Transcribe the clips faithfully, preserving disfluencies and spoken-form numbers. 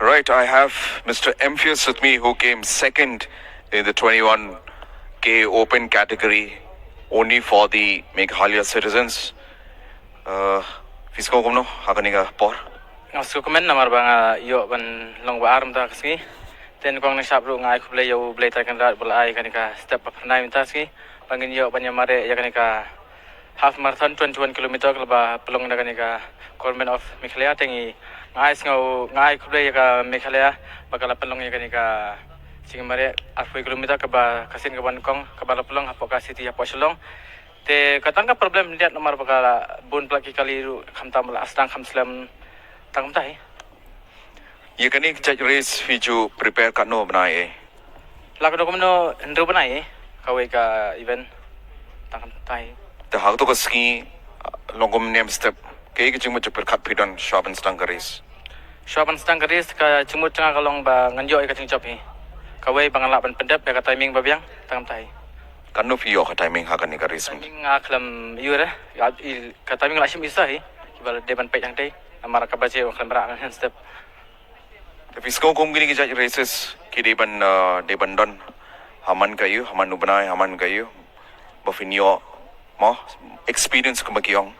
Right, I have Mister Emphius with me, who came second in the twenty-one K open category, only for the Meghalaya citizens. Uh, phi sngew kumno ha kane ka por? Nga sngew kmen namar ba nga ïoh ban long ba ar mynta ka sngi. Te nyngkong nyngshap ruh nga ai khublei ïa U Blei Trai Kynrad ba la ai kane ka step ba phyrnai mynta ka sngi ba ngin ïoh ban ïa mareh ïa kane ka half marathon, twenty-one kilometer, kaba pynlong da kane ka Government of Meghalaya. Te ngi, nga ai sngew, nga ai khublei ïa ka Meghalaya ba ka la pynlong ïa kane ka jingmareh arphew kilometer kaba ka sien kaba nyngkong kaba la pynlong hapoh ka city hapoh Shillong. Te ka tang ka problem khyndiat namar ba ka la bun palat ki kali ruh, khamtam la sdang kham slem tang kumta hi. Ïa kane ka jait race phi ju prepare katno bnai eh? La ka dokumento hynriew bnai eh, kawei ka event tang kumta hi. Te ha kato ka sngi, ah, long kum ne em step, kaei ka jingmut jingpyrkhat phi don shuwa ban sdang ka race? Shuwa ban sdang ka race, ka jingmut jong nga ka long ba ngan ïoh ïa ka jingjop hi. Kawei ba ngan lah ban pyndep ïa ka timing ba biang tang kumta hi. Katno phi ïoh ka timing ha kane ka race? Timing nga khlem ïoh re, ïa, i, ka timing la shim isa hi. Kiba la dei ban peit hangtei namar ka baje u khlem rah ngan step. Te phi sngew kum kine ki jait races ki dei ban, uh, dei ban don ha man ka ïew, ha man u bnai, ha man ka ïew, ba phin ïoh mo experience kumba ki ong?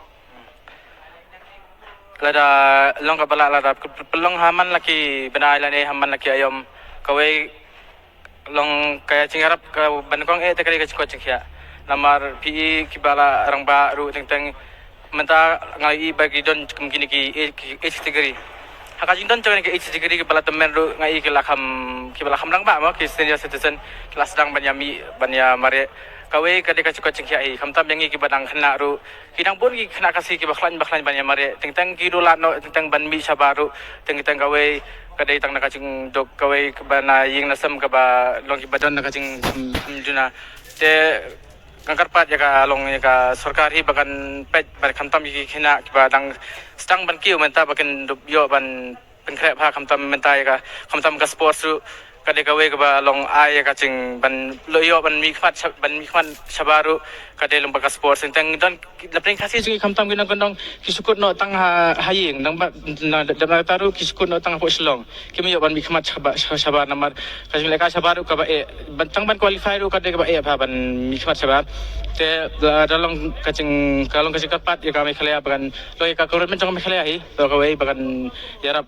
Lada long kaba lah, lada pynlong ha man la ki bnai lane ha man la ki aïom, kawei long ka jingïarap kaba nyngkong eh te ka dei ka jingkoit jingkhiah. Namar phi i kiba la rangbah ruh teng teng mynta nga i ba ki don kum kine ki age, ki age category. Ha ka jingdon jong kine ki age category kiba la tymmen ruh nga i ki la kham, kiba la kham rangbah mo, ki senior citizen, ki la sdang ban ïa mih, ban ïa mareh. Kawei ka dei ka jingkoit jingkhiah hi, khamtam ïa ngi kiba dang khynnah ruh, ki dang bun ki khynnah Khasi kiba khlaiñ ba khlaiñ ban ïa mareh, teng teng ki duh lad noh teng teng ban mih shabar ruh, teng teng kawei ka dei tang na ka jingduk, kawei kaba na ïing na sem kaba long kiba don na ka jingduna. Te nga kyrpad ïa ka long ïa ka sorkar hi ba kan peit ba khamtam ïa ki khynnah kiba dang sdang ban kiew mynta ba kin dup ïoh ban pynkhreh bha khamtam mynta ïa ka, khamtam ka sports ruh ka dei kawei kaba long ai ïa ka jing ban leh ïoh ban mihkhmat sha-, ban mihkhmat shabar ruh ka dei long ba ka sports. Teng teng don la pdeng Khasi jong ngi khamtam ki nongkyndong ki shu kut noh tang ha, ha ïing, nang ba na, da, da, da ruh ki shu kut noh tang hapoh Shillong. Kim ïoh ban mihkhmat shabar, sha-, shabar namar ka jingleh ka shabar ruh kaba eh, ban tang ban qualify ruh ka dei kaba eh bha ban mihkhmat shabar. Te la, da long ka jing, ka long ka jingkyrpad ïa ka Meghalaya ba kan long ïa ka government jong Meghalaya hi, long kawei ba kan ïarap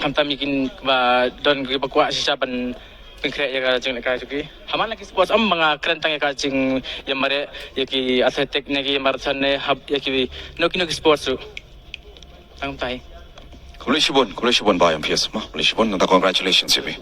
khamtam ïa kiba don kiba kwah shisha ban pynkhreh ïa ka jingleh ka jong ki. Ha man la ki sports, ym ba nga kren tang ïa ka jingïamareh ïa ki athletic ne ki marathon ne hap ïa ki no ki no ki sports ruh. Tang tai. Khublei shibun, khublei shibun Bah Emphius mo, khublei shibun, nangta congratulations ïa phi.